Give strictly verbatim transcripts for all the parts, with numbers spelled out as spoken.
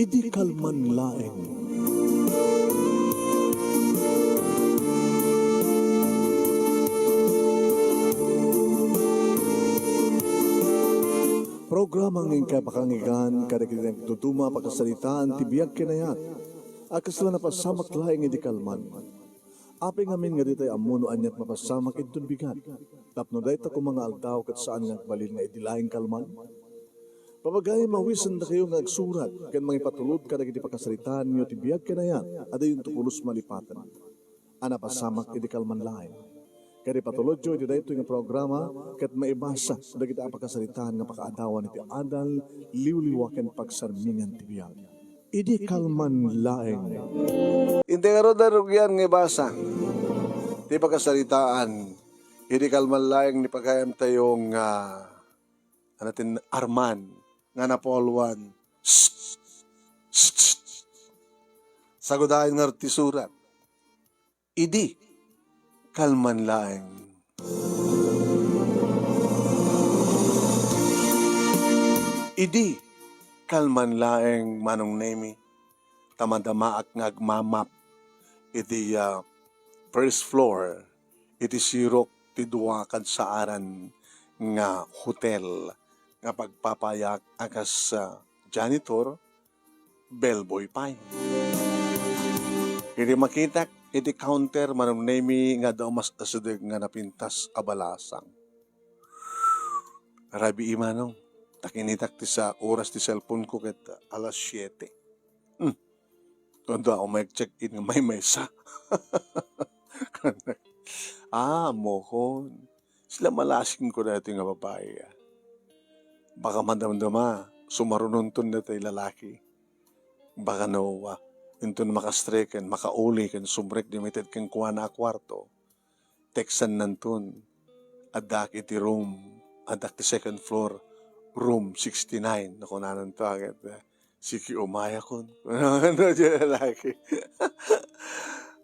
Idi kalman laeng. Programa nga inkay pakangigan kadagiti nagduduma a pakasaritaan ti biag ken ayat a kasla napasamak laeng idi kalman. Apay ngamin nga ditay ammo no aniat mapasamak inton bigat, tapno dayta koma nga aldaw ket saan nga agbalin nga idi laeng kalman? Papagayam, awisendakayo nga agsurat ken mangipatulod kadagiti pakasaritaanyo ti biag ken ayat a diyonto pulos malipaten a napasamak idi kalman laeng. Ket ipatulodyo iti daytoy nga programa ket maibasa dagiti a pakasaritaan nga pakaadawan iti adal, liwliwa ken pagsarmingan ti biag. Idi kalman laeng. Intay ngarud a rugian nga ibasa ti pakasaritaan. Idi kalman laeng ni pagayamtayo nga, ano, tin Arman nga napulwan. Sagudayen ngarud ti surat. Idi kalman laeng. Idi kalman laeng, Manong Nemi, ta madamaak nga agmamap iti, ah, first floor iti sirok ti dua kadsaaran nga hotel nga pagpapayak a kas, ah, janitor, bellboy pay. Idi makitak iti counter, Manong Nemi, nga adda umas-asideg nga napintas a balasang. Rabii, Manong, ta kinitak ti sa oras ti cellphone ko ket alas siete. Hmm. Adda umayag check-in nga maymaysa. Ah, ammokon. Sila malasingko daytoy nga babai, ah. Baka madamdama, sumarunonton daytoy lalaki. Baka no, ah, inton makastreken, makauli ken sumrek di maited kenkuana a kuarto, textannanton, "Addaak iti room, addaak ti second floor, room sixty-nine," no kunananto, ah, ket, ah, "Sige, umayakon." Kunana diay lalaki.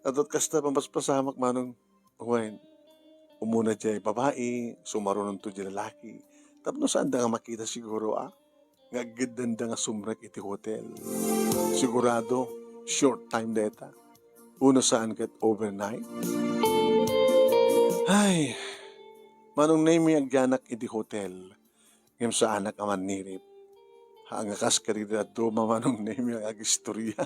Adto't kasta, pampaspasamak, Manong. Wen, umuna diay babai, sumarunonto diay lalaki. Tapno saanda nga makita siguro, ah, nga aggeddanda nga sumrek iti hotel. Sigurado, short time dayta. Uno saan ket overnight. Ay, Manong Nemi, agyanak iti hotel. Ngem saanak a mannirip. Haan nga kas kadagiti dadduma, Manong Nemi, nga agistorya.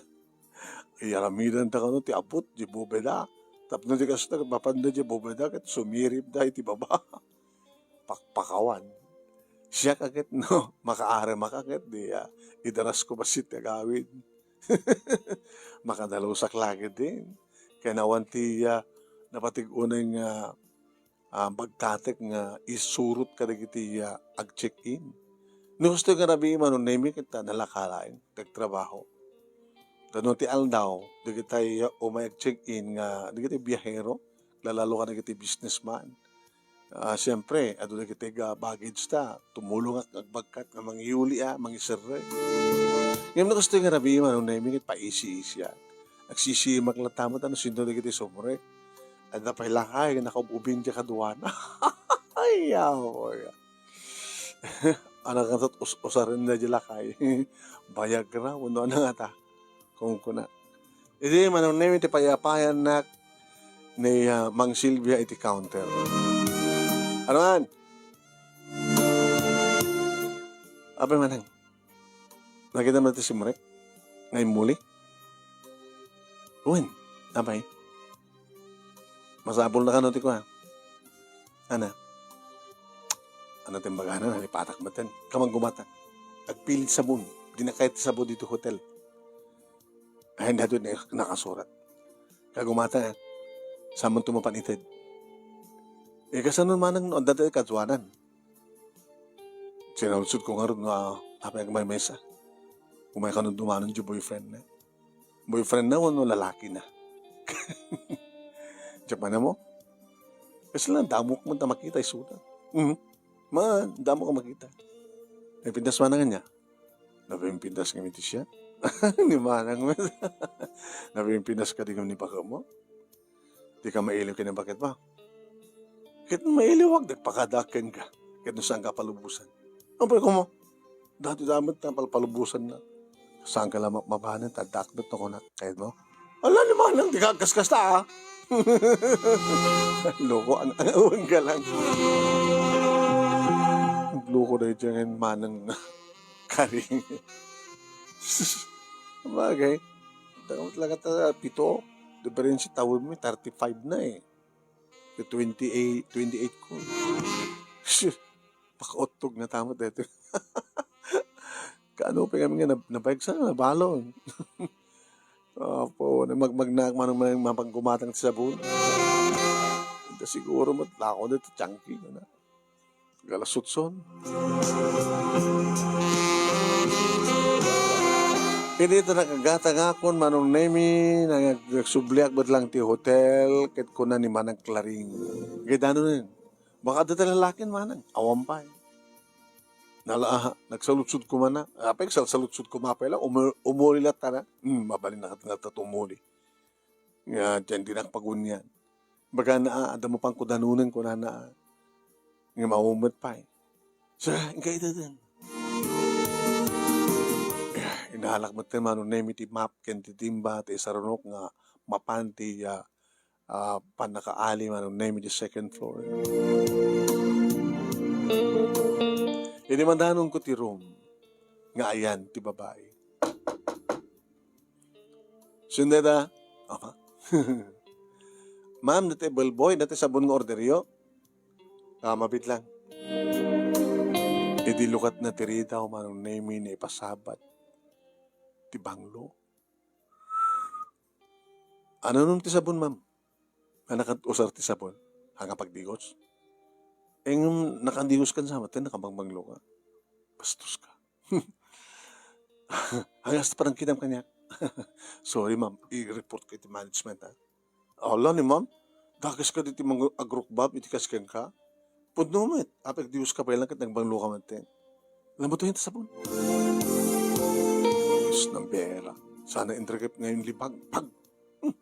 Ay, aramidanta kano ti abut, di bubeda. Tapno di kasta, mapanda di bubeda, ket sumiripda iti baba. Pakpakawan. Siak a ket, no, makaarem a ket, di, ah, idarasko bassit ti agawid. Makadalusak laeng din. Ken awan ti, ah, napatig-unay nga ah, bagtatek nga isurot kadagiti, ah, ag-check-in. No, kastoy nga rabii, Manong Nemi, ket nalaka laeng ti agtrabaho. Tapno ti aldaw, dagiti, ah, umay ag-check-in nga dagiti biyahero, lalo-lalo kadagiti businessman. Ah, siempre, adu dagiti ga-, baggage ta, tumulongak nga agbagkat nga mangiyuli, ah, mangiserrek. Ngem no kastoy nga rabii, Manong Nemi, ket paisi-isiak. Agsisimak latta met no sino dagiti sumrek. Adda pay lakay nga nakaub-ubing diay kaduana. Ay, apo ya. Anak nga tat-, us-, usaren na diay lakay. Viagra, wenno ania ngata. Kunkuna. Idi, Manong Nemi, ti payapayannak ni, ah, Mang Silvia iti counter. Ano man? Apay, Manang? Nakitam ti sumrek nga immuli? Wen, apay? Masapulna kano ti kua? Ana? Ano ti imbagana? Nalipatak met. Kaman gumata. Agpili ti sabon. Dina kayat ti sabon ditoy hotel. Ay, daytoy na-, nakasurat. Kagumata, samanto mapan ited. Eh, kasano manang no adda ti kaduanan? Sinalsodko ngarud nga apay agmaymaysa. Umay kano dumanon diay boyfriend na. Boyfriend na wenno lalaki na? Diak man ammo. Kasla, damok man ta makita isuda. Mhm. Ma, damok a makita. Ay, pintas man nga niya. Napimpintas kami ti siya. Ni manang met. Napimpintas kadi ngem ni baketmo? Dika mailiw ken ni baketmo? Ket mailiwak, dagpakadaak kenka. Ket no saanka palubosan. Apay koma? Daytoy met ti palpalubosanna. Saanka la ma-, mabanen, ta addaak met no kunak, kayatmo? Ala, ni Manang, di ka agkaskasta, ah. Loko, an-, an-, awan ka lang. Loko na iti ngayon, Manang Karing. Sus, bagay. Takot lang ata, pito. Diferensya tawenmi, thirty-five na eh. Twenty-eight, twenty-eight ko. Sus, pakaottog na tamat dito. Kaano pa kami nga nab-, nabayag sa nabalon? Apo, na mag-, magnaak man ang mga mapaggumatang ti sabon. Ito siguro mat-, lako na ito, chunky, ano? Galasutson. Iti ito nakagatangakon, Manong Nemi, nang-, nagsubliak bet lang ti hotel, ket kuna ni Manang Klaring. Gaydano nen, baka adda ti lalakin, Manang? Awan pay. Nala, nagsaludsod koma na. Apay, salsaludsod koma pay la, umu-, umuli latta na. Hmm, mabalin na kat-, nga tat umuli. Nga, diyan di nakpagunyan. Baga na, ah, adda mo pang kudanunan, kunana, ah. Nga maumet pay. Sa, ingka ita din. Inalak mo ti Manong Nemi ti map, ken ti timba, ti isarunok nga mapan ti, ah, ah, pannakaali, Manong Nemi, di second floor. Idi mandanonko ti room, nga ayan ti babai. Sundeda, apa? Ma'am, dati bellboy, dati sabon nga orderyo? Ah, mabit lang. Idi lukat na ti ridaw, Manong Nemi, naipasabat ti banglo. Ano nung ti sabon, ma'am? Nga nakat-usar ti sabon? Hanga pagdigos? Eh, ngem nakadigos kan sa mata, nakabangbanglok ka. Bastos ka. Hanga sa panangkitam kaniak. Sorry, ma'am. I-report ko iti management, ha? Ala ni ma'am, dakes ka diti mang-, agrukbab iti kas kenka. Pudno met, apay agdios ka pay lang ket nagbanglo ka met. Lambuto yun ta sabon. Sus, nang bera. Sana indrekep ngayon libag. Pag! Hmm.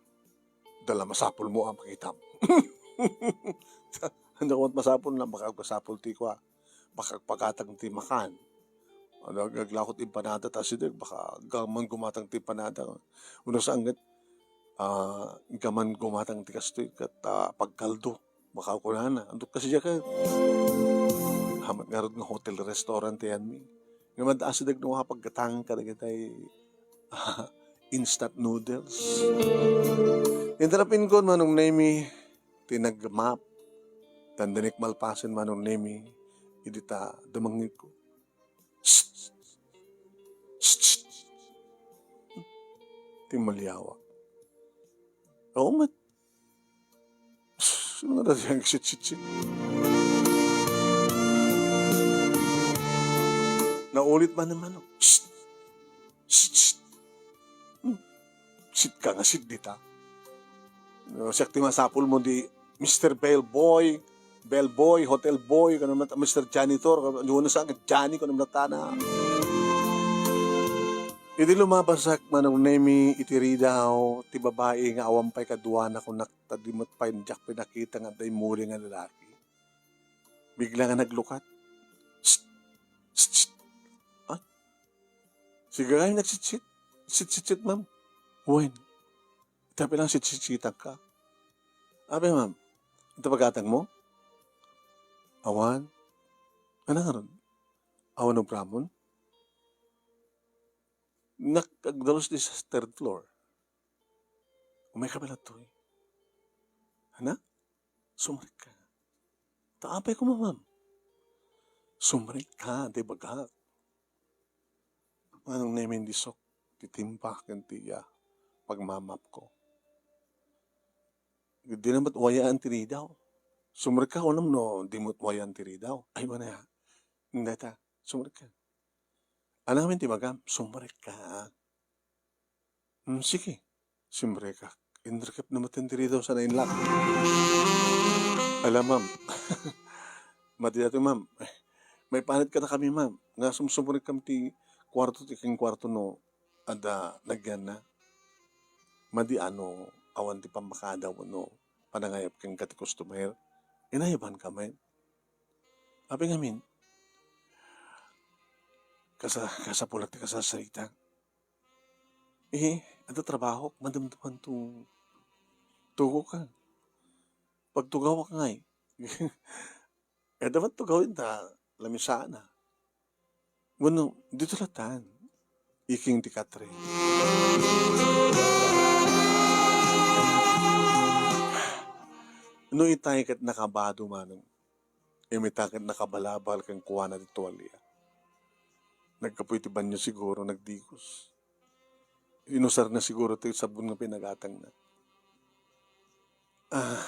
Dala masapul mo ang pakitam. Ano ko masapul na, baka masapul ti kwa. Baka agpagatang ti makan. Ano, ag-, aglakot empanada ta asideg, baka gaman gumatang ti empanada. Uno saan ket, ah, gaman gumatang ti kastoy ket, ah, pagkaldo. Baka kunana, "Anto kasi diyan ka?" Hamat ngarud nga hotel restaurant ti yanmi. Ngem adda asideg no mapaggatangan kadagitay instant noodles. Intra pinkon, Manong Nemi, ti nagmap. Dandanik malpasen, Manong Nemi, idi ta dumangngegko. Shh! Shh! Shh! Ti maliawak. Oo, met. Sino nga dati ang sit-sit-sit? Naulit man naman, oh. Shh! Shh! Shh! Hmm. Sit ka nga sit dita. No, siak ti masapul mo di Mister Bellboy, Bellboy, Hotel Boy, kano met, Mister Janitor, kano, ano sa Johnny, kano met tana. Idi lumabasak, Manong Nemi, iti ridaw, ti babai nga awan pay kaduana kunak, ta di met pay diak pinakita nga adda immuli nga lalaki. Bigla nga naglukat. Shh! Shh! Shh! Ay, sige nga nagsitsit. Sitsitsit, ma'am. Wen. Ita pay lang sitsitsitak ka. Abi, ma'am, ita pagatang mo? Awan. Ano nga ron? Awan no bramon? Nak-, agdalus di sa third floor. Umay ka pala to eh. Ana? Sumrek ka. Ta apay ko, ma'am. Sumrek ka, di bagak. Manong Nemi, di sok ti timba ken ti, ah, pagmamapko. Di na met wayaan ti ridaw. Sumrek ka, unam no di met wayaan ti ridaw. Ay, wala. Hindi ta, sumrek ka. Ano ngamin ti magam? Sumrek ka. Hmm, sige. Sumrek ka. Indrekep na met ti ridaw sa nainlak. Ala, ma'am. Madi dati, ma'am. Maipanit kadakami, ma'am. Nga sumsumrek kam ti kuarto, ti king kuarto no adda nagyan na. Madi ano, awan ti pammakadaw no panangayab kenka ti customer. Inayaban ka met. Apay ngamin, kasa-, kasapulan ti kasasarita. Eh, adda trabahok, madamdaman to. Tugo ka. Pagtugawak ngay. Adda man tugaw ita, lamisaan na. Wenno, dito latan. Iking ti katre. No itay ket nakabado manong. Imita ket nakabalabal kenkuana ti tualia. Nagkapuy ti banio siguro, nagdigos. Inusarna siguro ti sabon nga pinagatangna. Ah,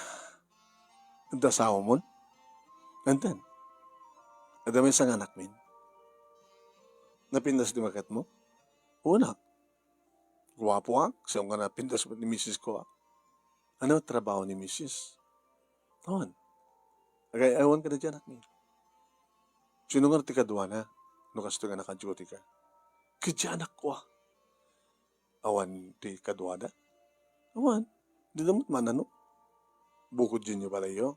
adda asawamon? Anten? Adda maysa nga anakmin? Napintas ti maketmo? Una. Guapo ka? Siya nga napintas ni misis ko, ah. Ano trabaho ni misis? Awan. Agay-ayawan ka na dyan, anakmi. Sino nga ti kaduana? No kastoy nga naka-duty ka. Kadya anakko, ah. Awan ti kaduada? Awan. Di damot manano. Bukod dyan yung balayo.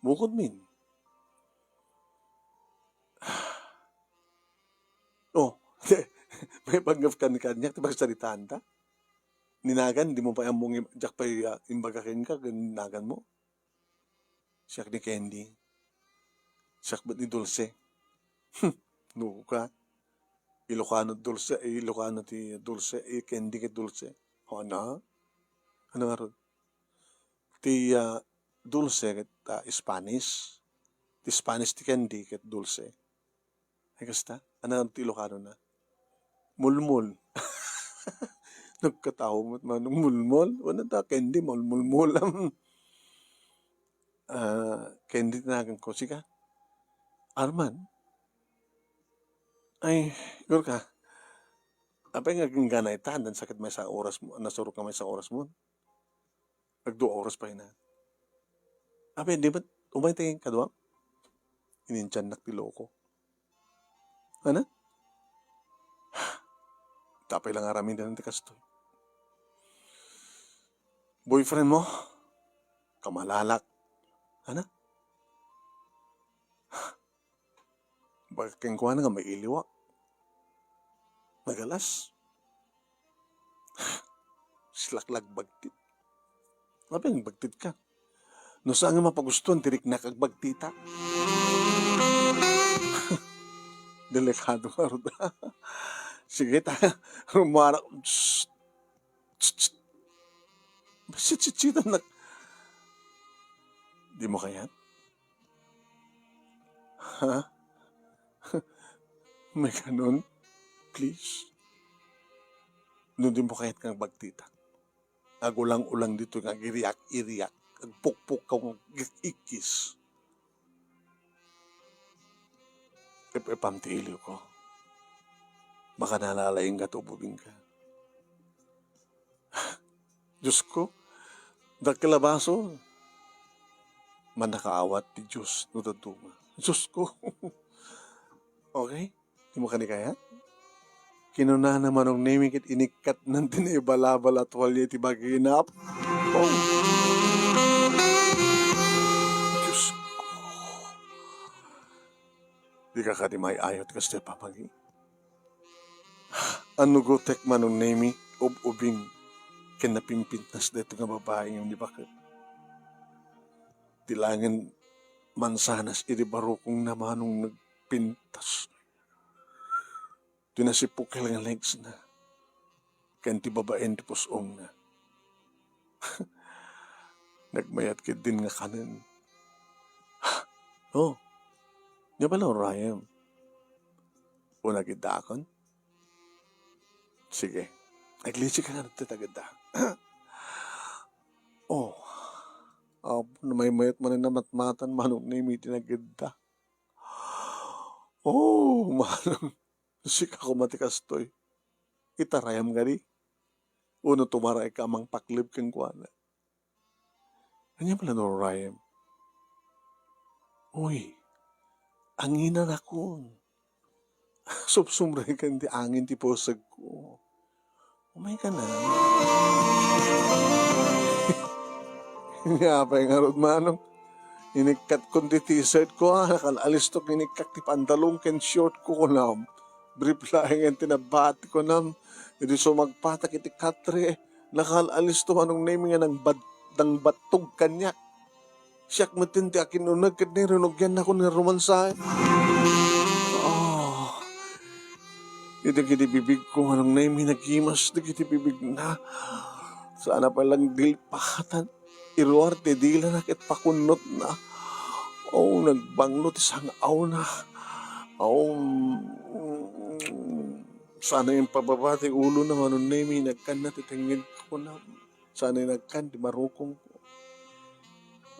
Bukod min. Oh, may panggap kan kanya, ti pagsaritaan ta. Ninagan, di mo pa among im-, diak pa, ah, imbaga kenka, ken nagan mo. Siak ni Candy. Siak bet ni Dulce. No ka. Ilocano Dulce, eh, Ilocano ti Dulce, eh, Candy ket Dulce. Ho, ano? Ano nga ron? Ti, ah, Dulce ket, ah, Spanish. Ti Spanish ti Candy ket Dulce. Ay, kasta? Ano ti Ilocano na? Mulmol. Nagkatawo met manong mulmol. Wala ta, Candy, mulmulmol. Ah, Candy tinagan ko. Sika? Arman? Ay, Gorka. Apay nga ginggana ita, dan sakit may sa oras mo, nasurok nga may sa oras mo. Nagdua oras pa ina. Apay, di ba, umay tayo kadua? Inintiannak ti loko. Ano? Tapay lang aramin din ti kastoy. Boyfriend mo? Kamalalak. Ano? Bakit keng kuwan nga mailiwa? Nagalas? Silaklak bagtit. Apay nga agbagtit ka? No saan nga mapagustuhan ti riknak agbagtitak. Delikado nga ruda. Sige ta, rumara. Tss, tss, tss. Sitsitsitan nak. Di mo kayat? Ha? May ganun? Please? No di mo kayat nga agbagtitak. Agulang-ulang dito nga agiriak-iriak, agpukpok ka nga ikis. Ep-epam ti iliw ko. Baka nalalaing ka, tububing ka. Diyos ko, dakkel a basol. Mannakaawat ti Diyos no dadduma. Diyos ko. Okay? Di mo kani kaya? Kinunana manong Nemi ket inikkat nan ti naibalabal a tualya iti bagina. Oh. Diyos ko. Di ka kadi may ayot kastoy, Papa Gi? Anugotek manong Nemi, ub-ubing, ken napimpintas daytoy nga babai ngem ni baket. Ti langin mansanas idi barukongna manong nagpintas. Ti nasipukel nga legs na, ken ti babaen ti pus-ong na. Nagmayat ketdin nga kanen. Oh, nia pala, Ryan. Una gidakon? Sige. Aglisi ka nga nagtatagada. Oh, apo, namaymayat man na matmatan manong Nemi ti nagidda. Oh, manong, sika koma ti kastoy. Itarayam kadi? Uno tumaray ka a mangpaklib kenkuana? Ania pala no Ryan? Uy, anginanakon. Sumsumreken ti angin ti pusegko. Umay ka na. Nia pay ngarud manong. Inikkatkon ti t-shirt ko, ah, nakal-alistok, inikkak ti pantalon ken short ko, kunam. Brief laeng ti nabati, kunam. Idi sumagpatak iti katre, nakal-alisto Manong Nemi nga nangbad-, nangbattog kaniak. Siak metten ti akin-uneg ket ni rinugiannakon nga rumansa. Ah. Dagiti bibigko, Manong Nemi, nagimas dagiti bibigna. Sana pay lang dilpatan. Iruar ti dilana ket pakunnotna. Oh, nagbanglo ti sang-awna. Oh, mm, sana impababa ti ulona, Manong Nemi, nagkanna ti tengngedko, kunam. Sana nagkan ti barukongko.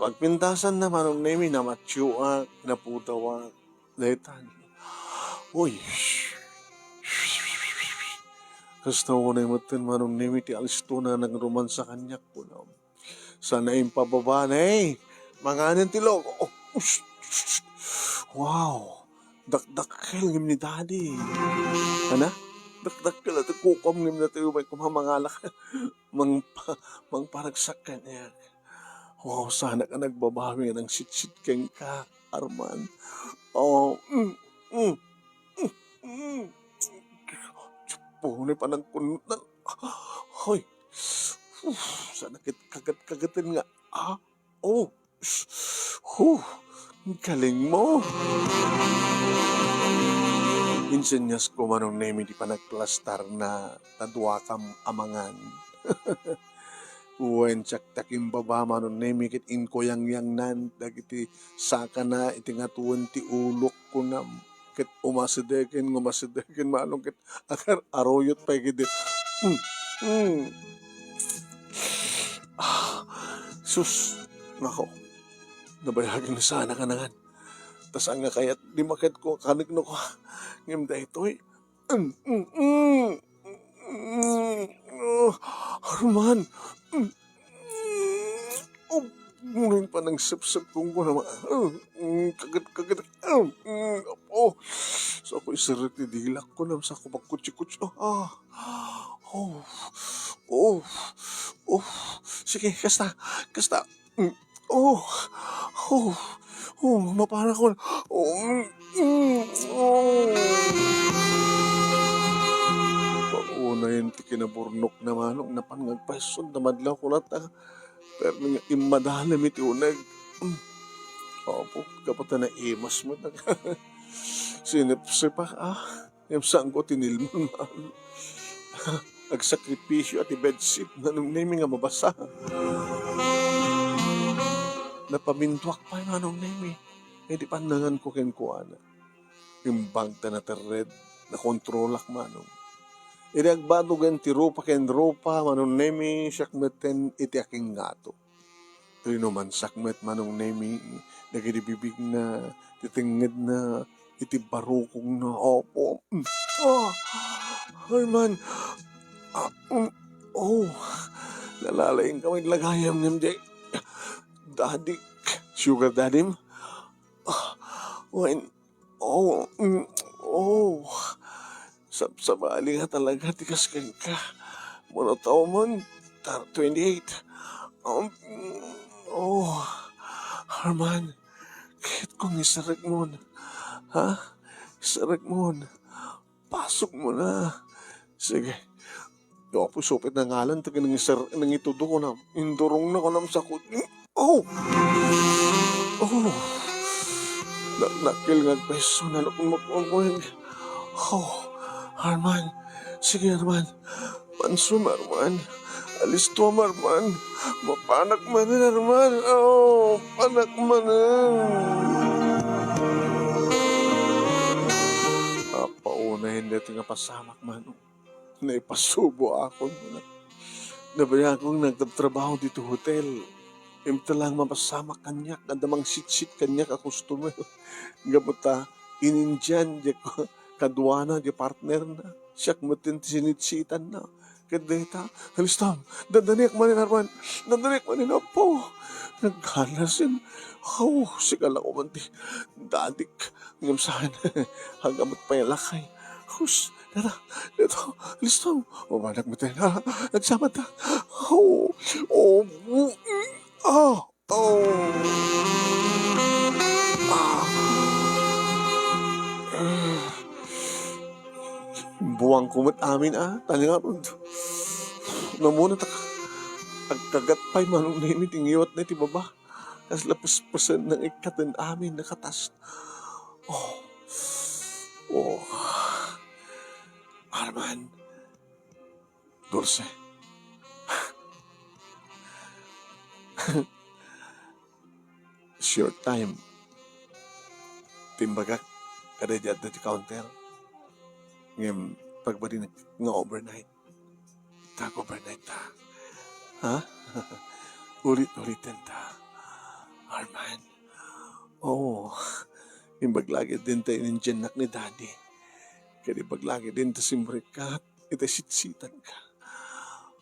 Pagpintasanna, Manong Nemi, namatioak, napudawak. Daytan. Uy. Kasta unay metten, Manong Nemi, ti alistona nagrumansa kaniak, kunam. Sana impababa, ne. Manganen ti log. Oh, ush, ush, ush. Wow. Dakdakkel ngem ni Daddy. Ana? Dakdakkel a ti kukuam ngem ni Daddy, umay koma mangalak. Mangpa-, mangparagsak kaniak. Wow, sana ka nagbabawi nga nangsitsit kenka, Arman. Oh, mm, mm, mm, mm. Tiempo ni panagkuntan. Hoy. Uf, sana ket kaget-kageten nga. Ah, oh. Huh, galing mo. Insenyas ko, Manong Nemi, ti panagplastar na ta duakam a mangan. Wen, siak ti akimbaba, Manong Nemi, ket inkuyangyangnan dagiti sakana iti ngatoen ti ulok, kunam. Ket umasidegen, umasidegen, Manong, ket agar-aruyot pay ketdi. Mm, mm. Ah, sus, nako. Nabayagen sana kanangan. Ta saan nga kayat, di maket ko, kanekno ko. Ngem daytoy. Mm, mm, mm. Mm, ah, Arman. Mm, mm. Oh, ngunit pa nang sepsep kong kunam. Mm, kaget, kaget. Mm, mm, oh. So, ako iserrek ti dilak ko, nam, sa ako pagkutsi-kutsi. Ah, ah. Oh, oh, oh. Sige, kasta, kasta. Mm. Oh, oh, oh, mapanak man. Oh, mm, mm, oh. Paunayen ti kinaburnokna, Manong, napan nga agpaisson ta madlaw kunata. Pero nga immadalem iti uneg. Mm. Apo, kapatay na imas mo. Sinipsipak, ah. Ngem saanko tinilmon, Manong. Agsakripisyo a ti bedsheet, Manong Nemi, nga mabasa. Napamintuak pay, Manong Nemi. Iti pannanganko kenkuana. Imbag ta naterred, nakontrolak, Manong. Idi agbadogen ti rupa ken rupa, Manong Nemi, siak metten iti akingngato. Rinumansak met, Manong Nemi, dagiti bibigna, ti tengngedna, iti barukongna. Apo. Mm. Ah! Arman! Ah, mm. Oh! Nalalaing ka met lagayam ngem di. Daddy, sugar daddy-m? Ah, wen, Oh, mm, oh. Sabsabali nga talaga ti kas kenka. Mano taw man, tar-, twenty-eight. Um, mm, oh, Arman, kayat kong isarek mon. Ha? Isarek mon. Pasok mo na. Sige. Apo, supit na ngalan, ta nangisar-, nangitudo ko na, indurong na ko na sa kut-, oh! Oh! Na-, nakil nga agpeso na nakon makuangkuang. Oh! Arman! Sige, Arman! Pansum, Arman! Alistuam, Arman! Mapanak manen, Arman! Oh! Panak manen! Apo, unayen daytoy nga pasamak, Manong. Naipasubo akon. Nabayagong nagtrabtrabaho dito hotel. Imta lang mapasamak kaniak, adda mangsitsit kaniak a customer. Gapu ta, inindian, di ko, kaduana, di partner na. Siak met ti sinitsitan na. Ket dayta, alistam, dandaniak manen, Arman. Dandaniak manen, Apo. Naggalas in. Aw, sigala ko man ti dadik. Ngem saan, aggamot pay lakay. Hus, data, data, listom. Umanak met, ha? Agsamat ta. Oh, oh, mm, ah, oh. Ah. Buangko met amin a, ta ngarud, no umuna ta agkagat pay Manong Nemi ti ngiwatna iti baba. Kasla pespesen nga ikkaten amin a katas. Oh. Oh. Arman. Dulce. Short time. Timbagak kada diay adda ti counter. Ngem pagbalinak nga overnight. Ta, overnight ta. Ha? Ulit-uliten ta. Arman. Oo. Imbag la ketdin ta inindiannak ni Daddy. Ket imbag la ketdin ta simrekkat iti sitsitanka.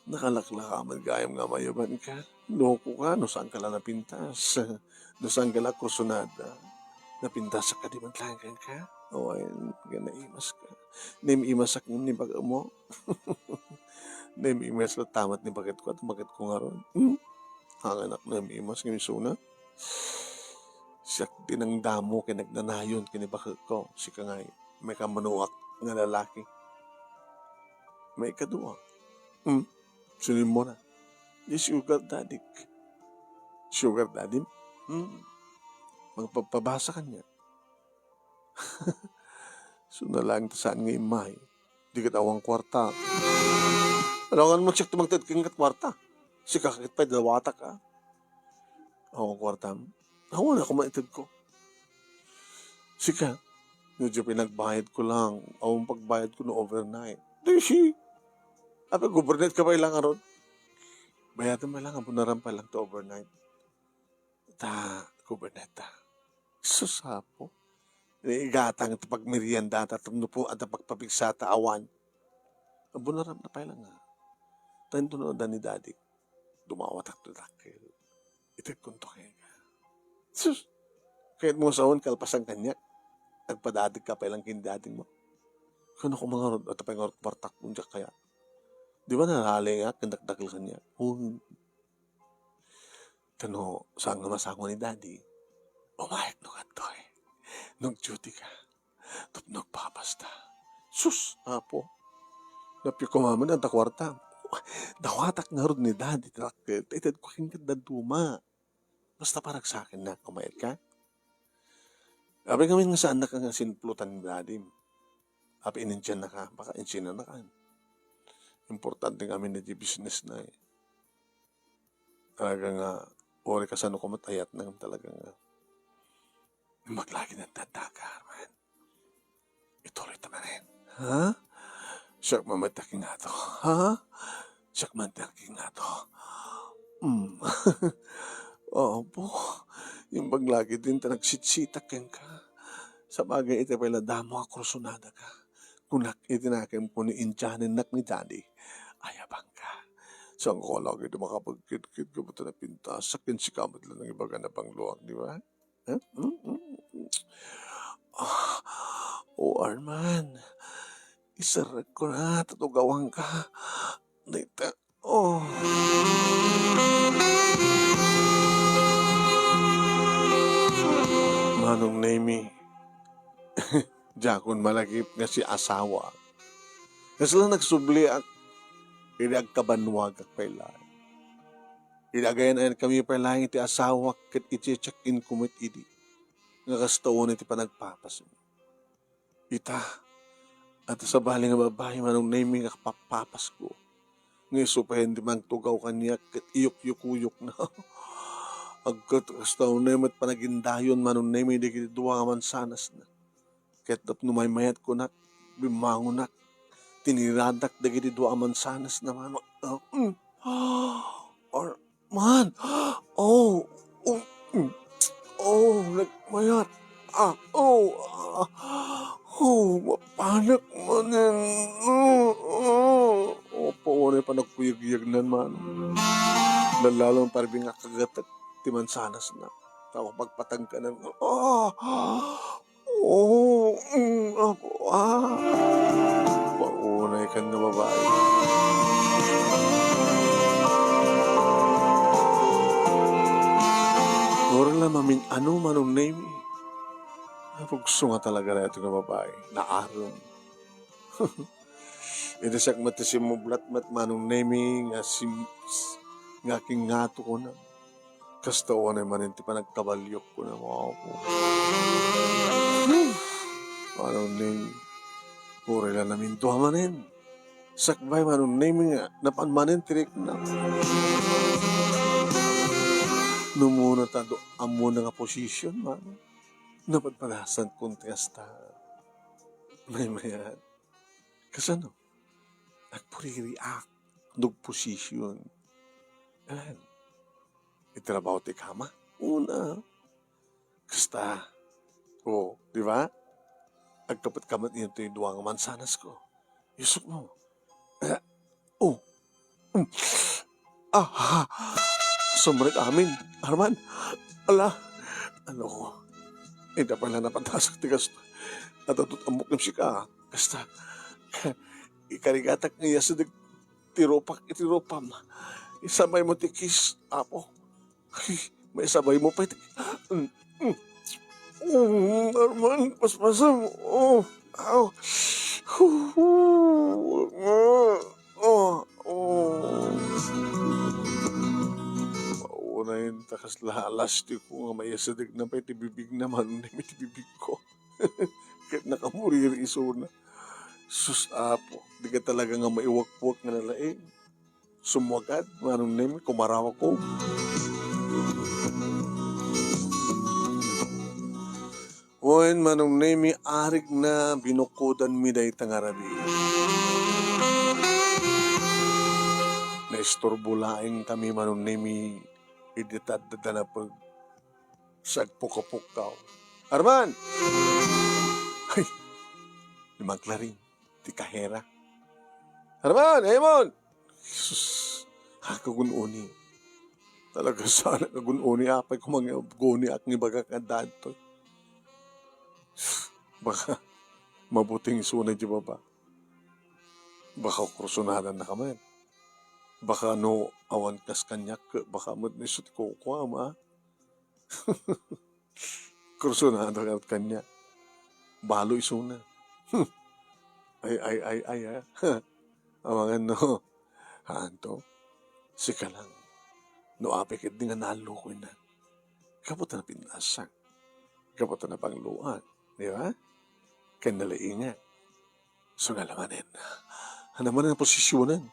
Nakalaklaka met gayam nga umayabanka. Loko ka no saanka la napintas. No saanka la kursunada. Napintasak kadi met laeng kenka? Awan, nga naimaska. Naim-imasak ngem ni bagmo. Naim-imas latta met ni bagko, at bagko ngarud. Hmm? Hanganak naim-imas ngem isuna. Siak ti nangdamo ken nagnanayon ken ni bagko. Sika ngay, maikaduak nga lalaki. Maikadua. Hmm? Sino immuna? Di sugar daddy. Sugar daddy? Hmm. Magpapabasa kaniak. Suna laeng ta saan nga immay. Di ket awan kuarta. Alangan mo check ti mangted ken ket kuarta. Sika ket pay dawatak a. Awan kuarta. Awan ako maitedko. Sika, medyo pinagbayad ko lang. Awan pagbayad ko no overnight. Di si. Apay overnight ka pay lang aron. Bayadan pay lang, abunaran pay lang to overnight. Ta, overnight ta. Sus, Apo. Igatang ti pagmerienda ta, tapno po, adda pagpapigsa ta awan. Abunaram na pay lang nga. Ta inton adda ni Daddy, dumawatak to dakkel. Itedkon to kenka. Sus! Kayat mo saon, kalpasan kaniak. Agpadadeg ka pay lang ken Daddy mo. Kano ko mangarod, at apay ngarod kwartak, kung diak kaya. Di ba nalali nga, ken dakdakkel kaniak? Hmm. Ta no, saan nga masango ni Daddy? Umayat no kadto, eh. Nag-duty ka. Tapno agpapasta. Sus, Apo. Napio ko maman, anta kuarta. Dawatak ngarud ni Daddy, ta, ta itedko kenka dadduma. Basta paragsakennak, umayat ka. Apay ngamin nga saannak nga sinpulutan ni Daddy. Apay inindiannaka, baka insinanaka. Importante ngamin na di business na, eh. Talaga nga, uri kasano ko met ayat na talaga nga. Imbag la ketdin ta adda, Carmen. Ituloy ta manen. Ha? Siak man met ti akingato. Ha? Siak man ti akingato. Mm. Apo, imbag la ketdin ta nagsitsitak kenka. Sabagay iti pay la damo a kursunada ka. Kunak iti nakemko ni intianennak ni Daddy. Ayabanka. Saan ko la ketdi makapagkitkit gapu ta napintasak ken sika met la nangibaga na bangloak, di ba? Eh? Mm, mm, mm. Ah, o Arman, iserrek ko na, ta tugawanka. Dayta, oh. Manong Nemi, diakon malagip nga si asawa. Kasla nagsubliak, idi agkabannuagak pay laeng. Idi agayan-ayan kami pay laeng iti asawak ket icheck-in ko met idi nga kasta unay ti panagpapasmi. Ita, adda sabali nga babai, Manong Nemi, nga kapappapasko. Nga isu pay ti mangtugaw kaniak ket iyukyukuyokna. Agkat kasta unay met panagindayon, Manong Nemi, dagiti dua nga mansanasna. Ket tapno maymayat kunak, bimmangonak, tiniradak dagiti dua a mansanasna, Manong. Ah, mm. Ar-, Man! Oh! Oh! Mm. Oh! Nagmayat! Ah! Oh! Ah! Oh! Mapanek manen! Oh! Oh! Apo, unay panagkuyagyagnan man. Lallalon parbi nga kagatek ti mansanasna. Tao pagpatangkanan. Ah! Oh, mm, apo, ah. Paunay kan nga babai. Uray la mamin-ano, Manong Nemi. Narugso nga talaga daytoy nga babai. Naarum. Idi siak met ti simmublat met, Manong Nemi, nga sim-, nga kingato ko na. Kasta unay manen ti panagkabaliok ko na, Apo. Manong Nemi, uray la namindua manen. Sakbay, Manong Nemi, nga napan manen ti rikna. Numuna ta do-, ammona nga position, Manong. Napadpadasan kon ti kasta. Maymayat. Kasano? Agpuririak. Nagposisyon. Ayan. Itrabaho ti kama. Una. Kasta. O, di ba? Agkapit ka met iyan ti dua nga mansanas ko. Yusok mo. Ah, o. Mm. Ah, ah. Sumrek amin. Arman. Ala. Ano ko? Ida pala napatasak ti gasto. At atut amok ng sika. Kasta. Ikarigatak nga iya sidik ti rupak iti rupam. Isabay mo ti kiss, Apo. Ay, maisabay mo pay ti, mm, mm. Mm, Arman, paspasam. O, aw. Hu, hu, ah, o, o. Maunayen ta kasla alas ti ko nga maiyasadig na pay ti bibig na, Manong Nemi, ti bibig ko. Ket nakamuriri isuna. Sus, Apo, dika talaga nga maiwakwak nga nalaing. Sumwagad, Manong Nemi, kumarawak ko. Wen, Manong Nemi, arik na binukodanmi dayta nga rabii. Naisturbo laeng kami, Manong Nemi, idi tadda da napeg. Sagpukapukkaw. Arman! Ay! Ni Mang Claring, ti kahera. Arman! Aymon! Sus! Akagun-uni. Talaga sana kagun-uni, apay kumang guni ak nga ibagak nga danto. Baka mabuting isuna di baba. Baka kursunadan na kaman. Baka no awan kas kaniak, baka met ni sut ko kuama. Kursunada ka kaniak. Balo isuna. Ay, ay, ay, ay, ah. Amangan no. Haanto? Sika lang. No apay ket di nga naallo ko ina. Gapu ta napinasa. Gapu ta napangluan. Di ba? Ken nalainga. So nga lamanen. Ano man ang posisyonan?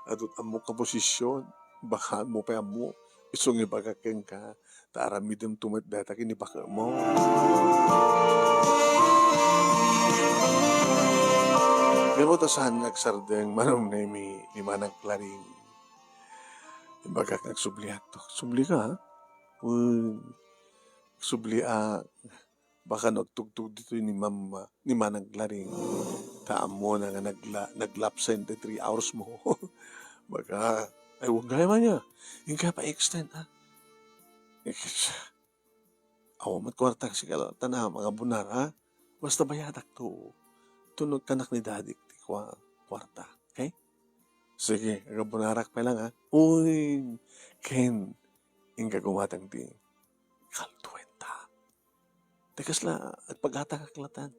Adut ammok nga posisyon. Baka mo pa ammo. Isu nga ibaga kenka. Ta aramidem to met data ken ibaga mo. Pero ta saan nga agsardeng Manong Nemi ni Manang Claring. Imbagak nga agsubliak to. Subli ka, ha? Uy, agsubliak. Baka no agtugtog ditoy ni Mama, ni Manang Claring. Ta ammona nga nagla-, naglapsen ti three hours mo. Baka, ay, huwag gaya man niya. Yung kaya pa-extend, ha? Awan met kuarta kasi kalatan, ha, mga bunar, ha? Basta bayadak to. Tunod kanak ni Daddy ti kua-, kuarta, okay? Sige, agabunarak pa lang, ha? Uy, Ken, inka gumatang ti kalduenta. Ti kasla, agpagata ka kalatan.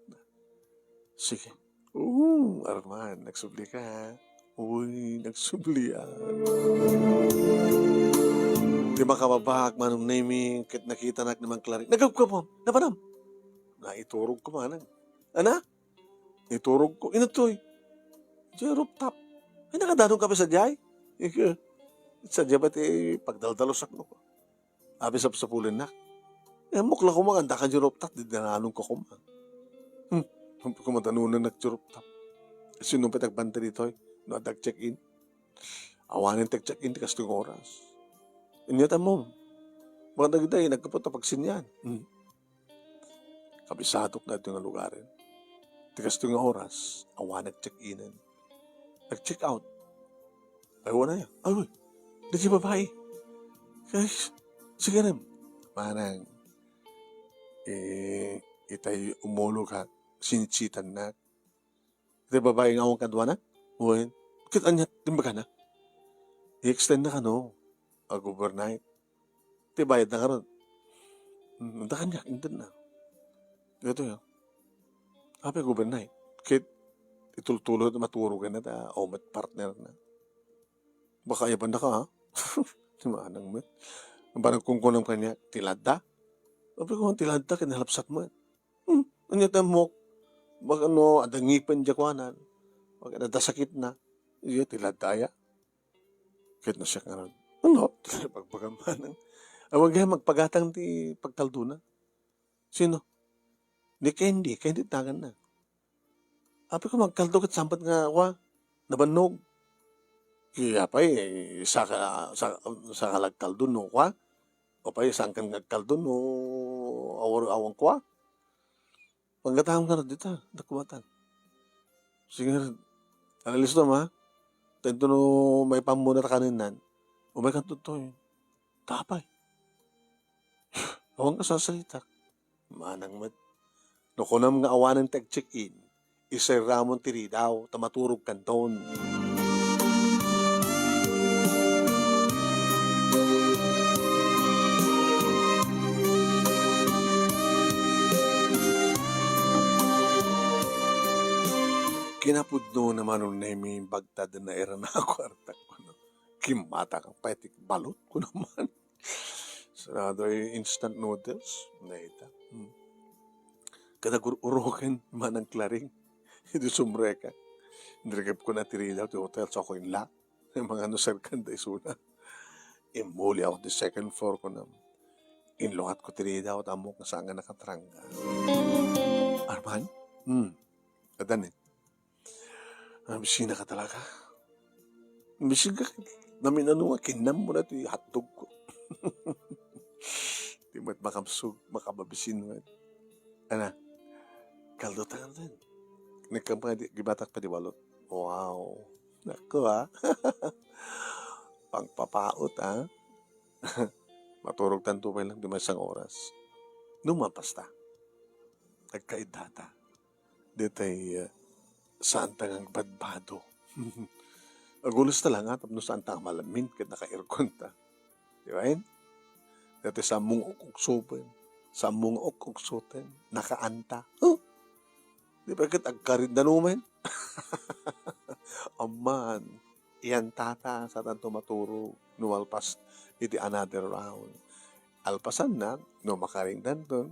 Sige. Oo, Arman, nagsubli ka, ha? Uy, nagsubli, ah. Di makababaak, Manong Nemi, ket nakitanak ni Mang Claring. Nagabgabam, napanam. Naiturog ko, manang. Ana? Iturog ko, inatoy. Diay rooftop. Ay, nakadanon ka pa sadiay? Ika, sadiay ba ti pagdaldalusak no? Abi sapsapulennak. Eh, mukla ko maganda ka diay rooftop, di dananon ka kuma. Hmm, kumadanunan nak diay rooftop. Sino pa tagbanta ditoy? No, adag check-in. Awanen tag check-in ti kastoy nga oras. Inyatan mo. Baka dagday, nagkapot a pagsinian. Hmm. Kabisadok daytoy nga lugaren. Ti kastoy nga oras, awan nag-check-in. Nag-check out. Ay, wala ya. Ay, uy. Dagiti babai. Guys, sige rin. Manang, eh, itay umulog ha. Sinsitan na. Iti babai nga awan kaduana? Wen, ket ania ti imbagana? I-extend na kano? Ag-overnight. Ti bayad na karon. Hmm, anta kaniak, inted na. Daytoy, ah. Apay ag-overnight? Ket, itultuloy ta maturogen na ta, o met partner na. Baka ayabannaka, ha? Ti manang met. Baka nagkunkunam kaniak, "Ti ladda?" Sabi ko, "Ti ladda, kinalapsat met." "Hmm, ania ti ammok?" Baka no, adda ngipen diay kuanan. Baka adda sakitna. "Iya, ti ladda aya." Ket no siak ngarud, "Ano?" Pagbagam manang. Awan gayam agpagatang ti pagkaldona. Sino? Ni Candy, Candy ti naganna. Apay ko magkaldo ket sambat nga, kua, nabannog. Kaya pay, saka, sa-, saka nagkaldo no, kua? O pay, saan ka nagkaldo no, awar-, awan kua? Panggatam ka na dita, dakubatan. Sige, alalista ma. Tento no, may pammuna ta kaninnan. Umay ka tutoy. Tapay. Awan ka sasalitak. Manang met. No kunam nga awanen ti ag-check-in, isayramon ti ridaw, ta maturog kanton. Kinapudno na Manong Nemi, bagtad na irana a kuartak, kuno. Kimmata ka pay ti balot ko naman. Sarado ay instant noodles. Naita. Hmm. Kada gur-uroken, manang klaring. Idi sumreka. Nirikep ko na ti ridaw ti hotel, so ako inla. Yung mga ano, serkan da isuna. Imuli ako ti second floor ko na. Inlukat ko ti ridaw, tamok na saan nga nakatrangga. Arman? Hmm. Adan eh. Nabisina ka talaga. Nabisina ka. Naminano nga, kinam mo na ti hotdog ko. Di mo makabsog, makababisin mo. Ana, kaldo ta nga din. Nagkam ka, di, gibatak pa di balot. Wow. Nako, ha? Pangpapaot, ha? Maturog tanto pa lang, di may isang oras. Numalpas ta. Agkaidata. Detay, ah, saan ta nga agbadbado. Agulos ta lang, ah, tapno saan ta nga malamin ket naka-aircon ta. Di ba, en? Detay saan mo nga uk-uksopen, saan mo nga uk-uksoten, nakaanta. Huh? Di ba ket agkarid na numen? Amman, iyan tata, saan tanto maturog, numalpas iti another round. Alpasanna, no makaringdanton,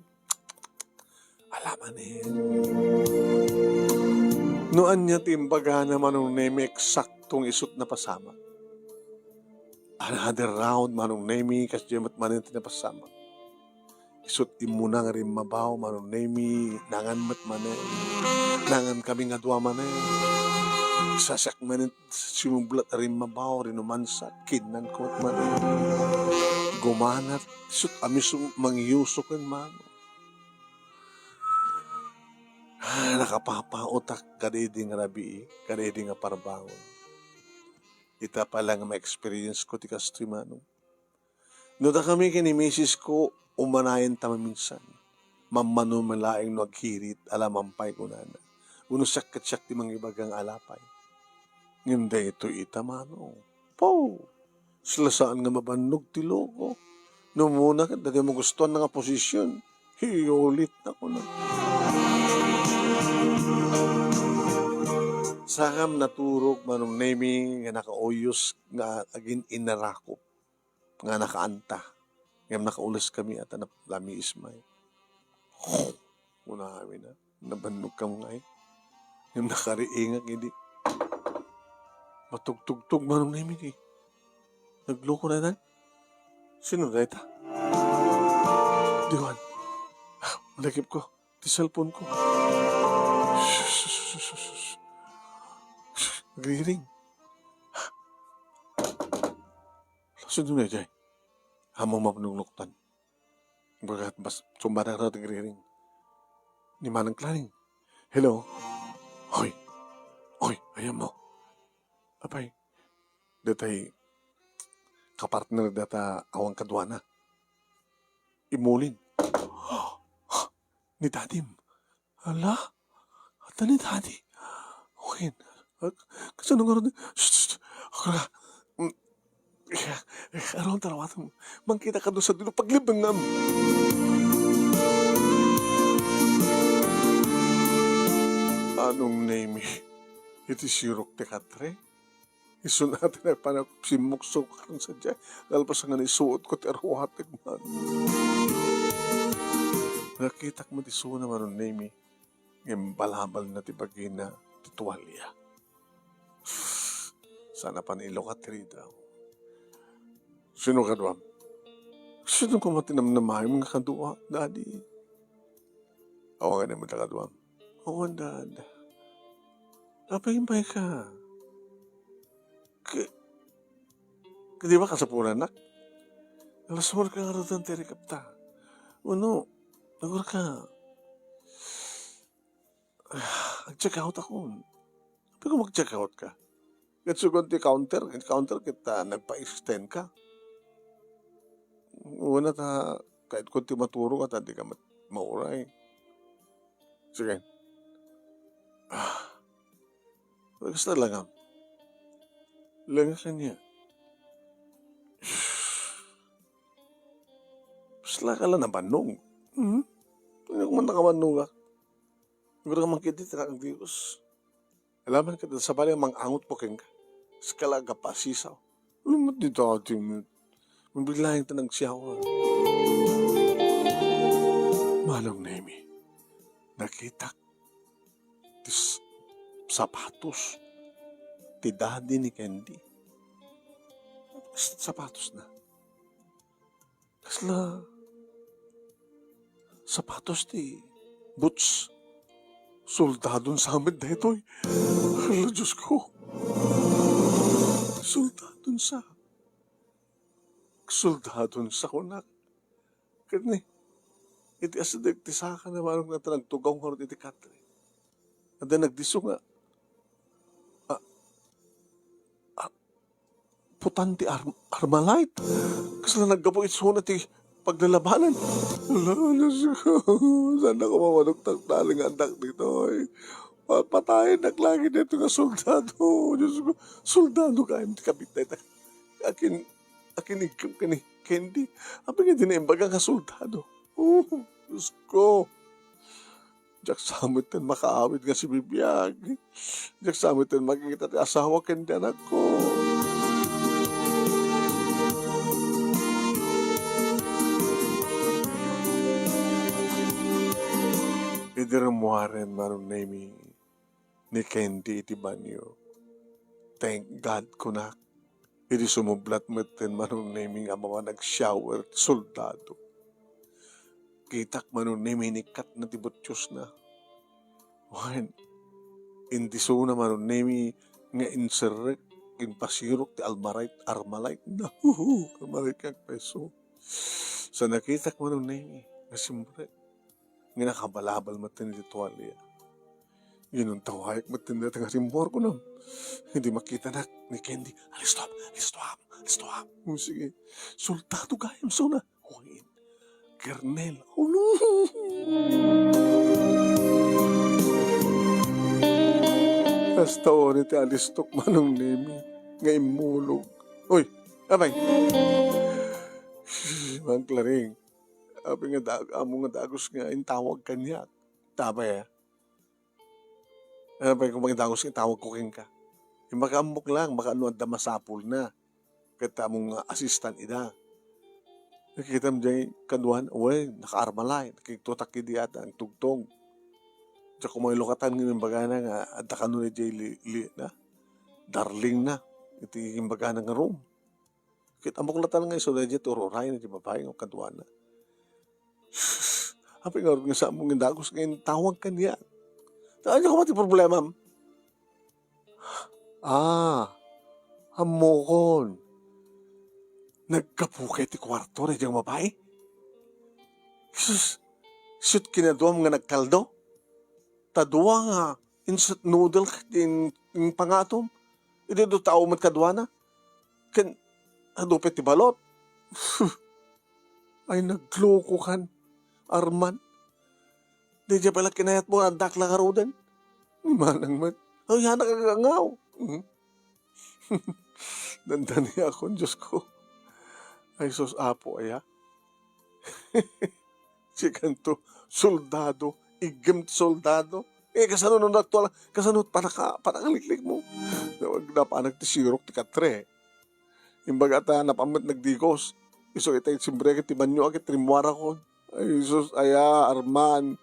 ala manen. No ania ti imbagana Manong Nemi, eksakto nga isut napasamak. Another round, Manong Nemi, kasdiay met manen ti napasamak. Isut immuna nga rimmabaw, Manong Nemi, nangan met manen. Nangan kami nga dua manen. Sasiak manen simublat a rimmabaw, rinumansak, kinnanko met manen. Gumanat, isut a mismo mangyuso ken mano. Ah, nakapapaotak kadaydi nga rabii, kadaydi nga parbangon. Ita pay la nga ma-experience ko ti kastoy, Manong. No dakami ken ni misis ko, umanayen ta maminsan. Mammano met laeng no aghirit, ala man pay kunana. Wenno siak ket siak ti mangibaga nga ala pay. Ngem daytoy ita, Manong. Pow! Sila saan nga mabannog ti loko. No umuna ket, dayta mo gustoan nga posisyon. Iyulit na ko na. Sakam naturog, Manong Nemi, nga nakauyos nga agin-inarakop nga nakaanta. Ngem nakaules kami ata na lamiis may. Kuna kami na, nabannog kami nga eh. Ngem nakariingak idi. Matugtugtog Manong Nemi di. Nagloko na dan. Sino dayta? Diwan. Malakip ko. Ti cellphone ko. Nagriring. Sino na jay? Amo mapanungnuktan. Bagat bas, sumbadak na nagriring. Ni Manang Klaring. Hello? Hoy. Hoy, ayan mo. Apay, detay kapartner data awan kaduana. Imulin. Ni Dadim. Ala? Ata ni Daddy? Wen, ag-, kasano nga ron? Shh, shh, shh. Agura. Mm. Aron tarawatan mo. Mangkita ka doon sa dilo paglibangam. Manong Nemi. iti sirok ti katre. Isuna ti nagpanaw simmuksok sadiay, nalpasen nga isuotko ti aruatek man. Nakitak met isuna, Manong Nemi, nga imbalabalna ti bagina ti tualia. Saan a pay ilukat ti ridaw. Sino kaduam? Sino koma ti namnamaem nga kadua, Daddy? Awan gayam met a kaduam. Awan, Dad. Apay, imbay ka. K-, di ba kasapulannak? Alas nuwebe ka ngaruden ti rikapta. Uno, agurka, ag-check out ako. Apay ko mag-check out ka? Ket sugon ti counter, ti counter ket, ah, nagpa-extend ka. Una ta, kayatko ti maturog ta di ka mat-, mauray. Sige. Ah. Kasta langam. Langam kaniak. Kasla ka la nabannog. Hmm? Ano ko man nakabannog, ah? Siguro ka man kiti, Anak ti Dios. Alam mo, kada sabali mang-angot ko kenka. Sakali a agpasisaw. Ano met dita, ati met? Mabilang ta nagsiyawa. Manong Nemi, nakitak ti s-, sapatos ti daddy ni Candy. S-, sapatos na. Kasla sapatos ti boots. Soldadon sa met daytoy. Hala, Diyos ko. Soldadon sa. Soldadon sa kunak. Ket ni, iti asideg ti saka na manong nata nagtugaw ngarud iti katre. Adda nagdisso nga, ah, ah, putan ti Ar-, Armalite. Kasla naggapu isuna ti paglalabanan. Ala, Diyos ko. Saan ako mamaduktak, darling, andak ditoy. Pa-, patayen nak lagi dito nga soldado. Diyos ko, soldado kayo ti kapit na ita. Akin, akin igkem kani Candy. Apay nga di na imbaga nga soldado. Oh, Diyos ko. Diak sa met ten makaawid nga sibibiag. Diak sa met ten makita ti asawa ken ti anakko. Idi rummuaren, Manong Nemi, ni Candy iti banio. Thank God, kunak. Idi sumublat metten, Manong Nemi, nga awan nag-shower ti soldado. Kitak, Manong Nemi, inikkatna ti butiosna. Wen, indisona, Manong Nemi, nga inserrek, impasirok ti Almarite, Armalite. Nahuhu, Armalite nga agpayso. Sa nakitak, Manong Nemi, nga simrek. Nga nakabalabal metten iti tualia. Inuntawayak metten dayta nga rimmuar, kunam. Idi makitanak ni Candy, "Alisto, alisto, alisto." O, sige. Soldado gayam, suna. Wen. Kernel. Ulo. Hasta uri ti alistok, Manong Nemi, nga immulog. Uy, apay. Mang Klaring. Apay nga dag-, ammo nga dagus nga intawag kaniak. Apay, ah. Apay, kung dagus nga itawag ko kenka. Imbag ammok lang, baka no adda masapulna. Ket ammo nga assistant ida. Nakitam jay kaduan, wen, naka-Armalite. Nakigtutak idi ata, nagtugtog. Diak koma ilukatan nga imbagana nga adda kano jay li-, li-, na? Darling na. Iti imbagana nga room. Ket ammok latta nga isu daydiay ti ur-urayna ti babai nga kaduana. Apay ngarud nga saan mo nga dagus nga intawag kaniak? Ta, ania koma ti problemam? Ah, ammokon. Naggapu kay ti kuarto daydiay nga babai? Sus, siut kinaduam nga nagkaldo? Ta dua nga instant noodle ket in-, impangatom. Idi adu tao met kaduana. Ken adu pay ti balot. Ay, naglokokan, Arman. Daydiay pay la kinayatmo nga addaak la ngaruden. Ni manang met. Ay, anak, agangaw. Mhm. Dandaniakon, Diyos ko. Ay, sus, Apo, aya. Sikanto, soldado, igem ti soldado. Eh, kasano no natural, kasano panaka-, panakaliklik mo? Napanak ti sirok ti katre. Imbaga ta, napan met nagdigos. Isu itay simbre ket ti banyo, ket rimmuarakon. Ay, Jesus, aya, Arman,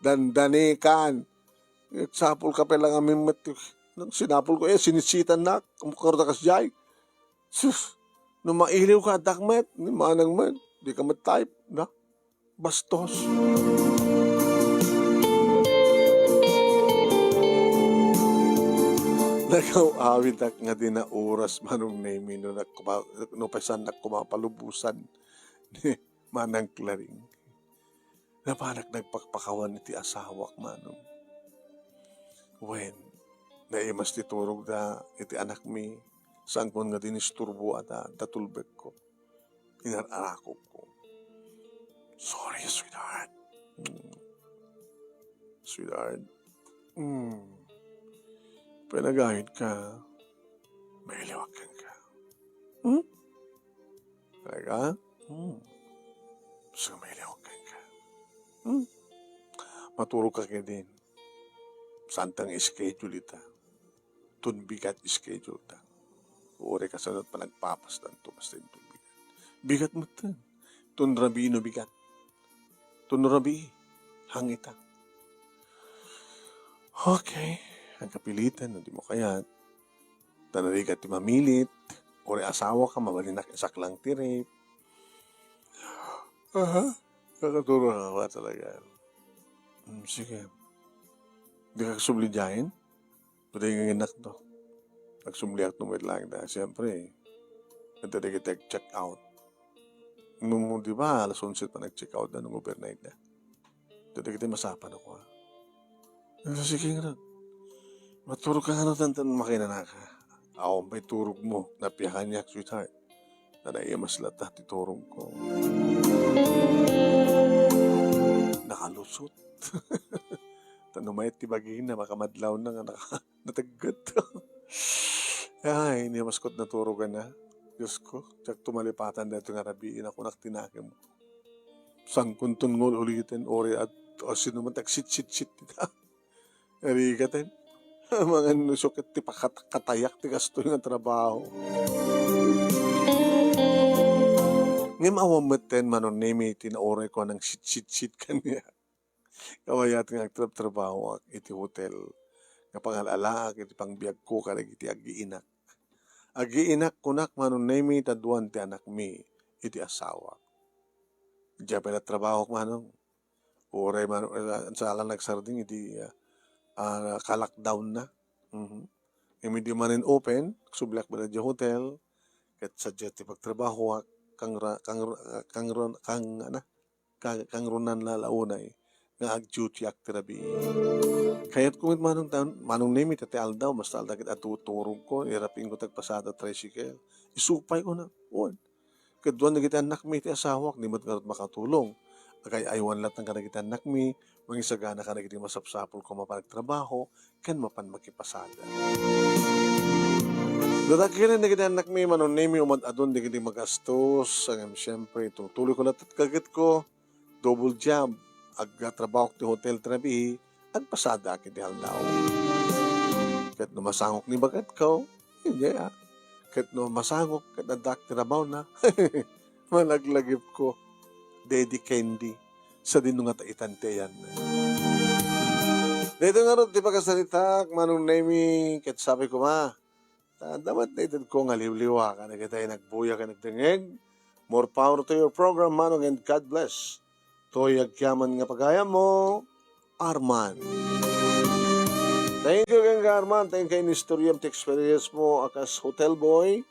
dandanikan. Sapul ka pay lang amin met. Nang sinapul ko, eh, sinitsitannak. Ammo karo da kasdiay. Sus, no mailiw ka, addak met. Ni manang met. Di ka met type, na? Bastos. Nakaw-awidak nga di na oras, Manong Nemi, no nakuma-, no pasannak kumapalubosan ni Manang Claring. Napanak nagpakpakawan iti asawak, Manong. Wen, naimas ti turogda iti anakmi, saankon nga dinisturbo a ta, ta tulbekko. Inar-arakopko. Sorry, sweetheart. Mm. Sweetheart. Mm. Panagayod ka. Mailiwak ka. Hmm? Talaga? Hmm. So, mailiwak ka. Hmm? Maturog ka kaya din. Saan tang schedule ita? Tun bigat schedule ta. Uri kasano panagpapas tanto, basta yung tun bigat. Bigat mo tun. Tun rabii no bigat. Tun rabii. Hangita. Okay. Ang kapilitan, no, di mo kayat. Tanarigat ti mamilit. Uri asawa ka, mabalinak isaklang ti rape. Aha. Nakaturo ka ba talaga? Hmm, sige. Di ka kasubli diayen? Pwede nga innak to. Nagsubliak to met lang da. Siyempre, ito di kita check out. Nung, di ba, alas onse pa nag-check out na nung overnight na. Ito di kita masapan ako, ha? Ang sige nga nun. Maturog ka nga nun, tantan makinanaka. Awan pa'y turog mo. Napiakan niya, sweetheart. Nanaimas lata ti turog ko. Nakalusot. Tanumay ti bagina, makamadlaw na nga naka-, Natagget. Ay, ni maskot naturogan na. Diyos ko, diak to malipatan daytoy nga rabii, nakunak ti nakem. Sangkunton ngul uliten, ori at, o sino man, tagsitsitsit dita. Arigaten. Mangan no suket ti pakat-, katayak ti kastoy nga trabaho. Ngem awan metten, Manong Nemi, ti naoray ko nang sitsitsit kaniak. Kawayat nga agtrabtrabahoak iti hotel nga pangal-alaak iti pangbiagko kadagiti aggiinak. Aggiinak, kunak, Manong Nemi, ta aduan ti anakmi iti asawak. Diay pay la trabahoak, Manong. Uray, Manong, eh, saan la nagsardeng iti, ah, ah, ka-lockdown na. Mhm. Ngem idi manen open, agsubliak met idiay hotel, ket sadiay ti pagtrabahoak, kang ra-, kang ra-, kang ra-, kang, ana, ka-, kangrunan la la unay nga agdutyak ti rabii. Kayatko met, Manong, ta-, Manong Nemi, ta ti aldaw, basta aldaw ket adu turogko, irapingko ti agpasada tricycle. Isupayko na. Wen. Ket aduan dagiti annakmi iti asawak, di met ngarud makatulong. Agay-aywan latta kadagiti annakmi, mangisagana kadagiti masapsapulko a mapan agtrabaho, ken mapan makipasada. Dadakelen dagiti annakmi, Manong Nemi, umad-adun dagiti magastos, ngem siempre, tutuloyko latta ti kagetko, double job, agtrabahoak ti hotel ti rabii, agpasadaak iti aldaw. Ket no masangok ni bagetko, idiay, ah. Ket no masangok, ket addaak ti trabaho na, malaglagipko, Daddy Candy, sadino nga ta itan ti ayanna. Daytoy ngarud ti pakasaritaak, Manong Nemi, ket sapay koma, ta adda met naitedko nga liwliwa kadagiti nagbuya ken nagdengngeg. More power to your program, Manong, and God bless. Toy agyaman nga pagayammo, Arman. Thank you kenka, Arman. Thank you, inistoriam ti experience mo a kas hotel boy.